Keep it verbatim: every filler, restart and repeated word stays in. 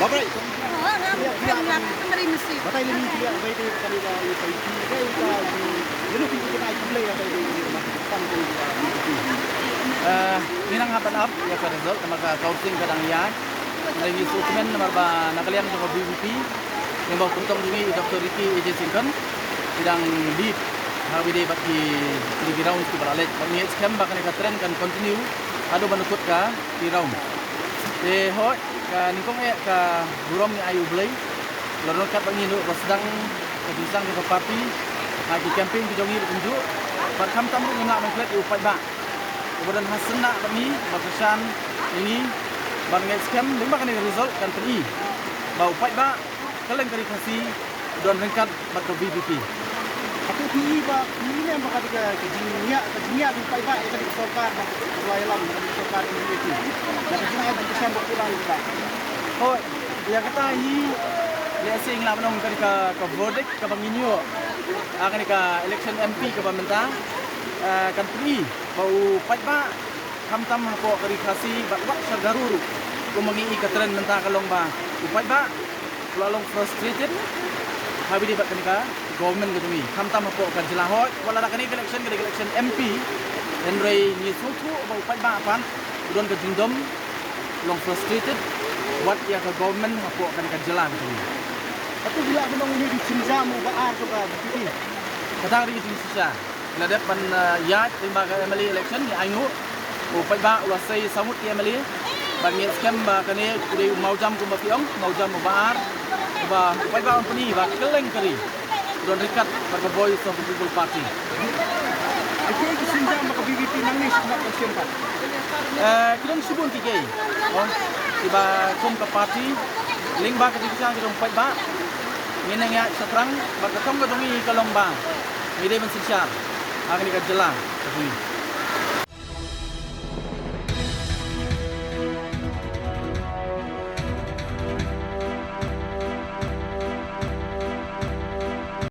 Alright. Batai lem ïa kane ka issue, ka issue, ka issue. Ïa kane ka issue, ïa kane ka issue. Eh, ngi nang hap ban ap ïa ka result namar ka counting ka dang ïaid. Ngi sngewthuh namar ba na ka liang jong ka V P P, ïa ba u kyrtong jong ngi i Doctor Ricky A J Syngkon, i dang lead ha kaba ïadei bad ki, ki round kiba la leit. Bad ngi ngeit skhem ba kane ka trend kan continue haduh ban kut ka three round. Te hooid, ka nyngkong eh ka burom ngi ai U Blei. La don kat ba ngi ïoh ba sdang ka jingsdang ka party ha ki campaign ki jong ngi ba kumjuh. Bad khamtam ruh ngim lah ban klet ïa u paidbah uba don ha seng bad ngi, ba kyrshan ïa ngi. Bad ngeit skhem lyngba kane ka result kan pyni ba u paidbah kylleng ka ri Khasi u don ryngkat bad ka V P P. Hato phi i ba phi i ne em ba ka dei ka, ka jingïa, ka jingïa u paidbah ïa ka dei ka sorkar ba ka dei ka sorkar N D P. Na ka jingai ban kyrshan ba phi lang ba. Hooid, ïa kata hi lehse ngi lah ban ong ka dei ka, ka verdict kaba ngin ïoh ha kane ka election M P kaba mynta, eh, kan pyni ba u paidbah khamtam hapoh ka ri Khasi bad wat sha Garo ruh, kumba ngi i ka trend mynta ka long ba u paidbah u la long frustrated ha kaba ïadei bad kane ka government ka jong ngi. Khamtam hapoh ka jylla, hooid, wat la da kane ka election ka dei ka election M P, hynrei ngi sngewthuh ba u paidbah pat u don ka jingdom, long frustrated wat ïa ka government hapoh kane ka jylla ka jong ngi. Hato phi lah ban ong ïa ka jingjam uba ar jong ka V P P? Kata ka dei ka jingshisha. Ngi la dep ban, eh, ïaid lyngba ka M L A election, ngi ainguh u paidbah u la sei saw ngut ki M L A. Bad ngi ngeit skhem ba kane u dei u mawjam kumba phi ong, mawjam uba ar, uba u paidbah un pyni ba kylleng ka ri u don ryngkat bad ka Voice of the People Party. Ki, ki sienjam bad ka V P P nangne shakhmat ka sien pat? Eh, ki don shibun ki, ki, oh, kiba kum ka party lyngba ka jingkyrshan ka jong u paidbah. Ngi nang ïaid shaphrang bad ka thong ka jong ngi ka long ba ngi dei ban synshar ha kane ka jylla ka jong ngi.